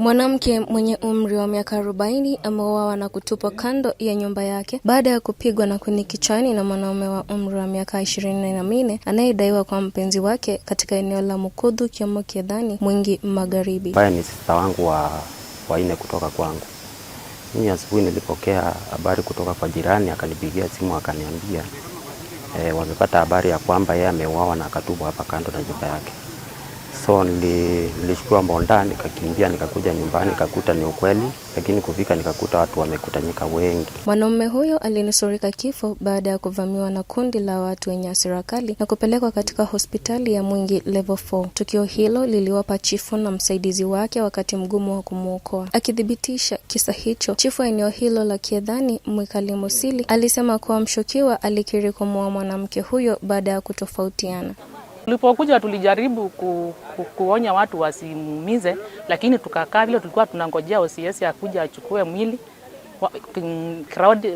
Mwanamke mwenye umri wa miaka 40 ameuawa na kutupwa kando ya nyumba yake baada ya kupigwa na kuni kichwani na mwanaume wa umri wa miaka 24 anayedaiwa kwa mpenzi wake katika eneo la Mukuthu, Kiomo Kiethani, Mwingi Magharibi. Ambaye ni sister wangu wa nne kutoka kwangu. Mimi asubuhi nilipokea habari kutoka kwa jirani, akanipigia simu akaniambia wamepata habari ya kwamba yeye ameuawa na akatupwa hapa kando na nyumba yake. So nilishukua mbonda nikakimbia nikakuja nyumbani nikakuta ni ukweli, lakini kufika nikakuta watu wamekutanyika wengi. Mwanaume huyo alinusurika kifo baada ya kuvamiwa na kundi la watu wenye hasira kali na kupelekwa katika hospitali ya Mwingi Level 4. Tukio hilo liliwapa chifu na msaidizi wake wakati mgumu wa kumwokoa. Akithibitisha kisa hicho, chifu wa eneo hilo la Kiethani, Mwikali Musili, alisema kuwa mshukiwa alikiri kumuua mwanamke huyo baada ya kutofautiana. Tulipokuja tulijaribu kuonya watu wasimuumize, lakini tukakaa vile tulikuwa tunangojea OCS akuja achukue mwili. Crowd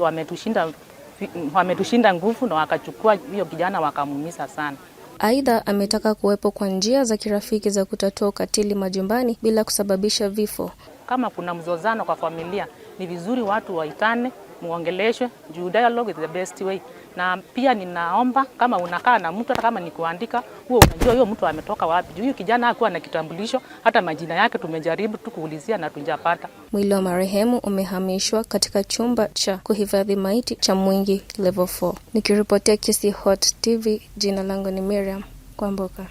wametushinda nguvu na wakachukua hiyo kijana wakamuumiza sana. Aidha, ametaka kuwepo kwa njia za kirafiki za kutatua ukatili majumbani bila kusababisha vifo. Kama kuna mzozano kwa familia, ni vizuri watu waitane, muongeleshwe, juu dialogue is the best way. Na pia ninaomba kama unakaa na mtu, hata kama ni kuandika, huo unajua huyo mtu ametoka wapi. Juu huyu kijana hakuwa na kitambulisho, hata majina yake tumejaribu tu kuulizia na tujapata. Mwili wa marehemu umehamishwa katika chumba cha kuhifadhi maiti cha Mwingi Level 4. Nikiripotia Kisii Hot TV, jina langu ni Miriam Kwamboka.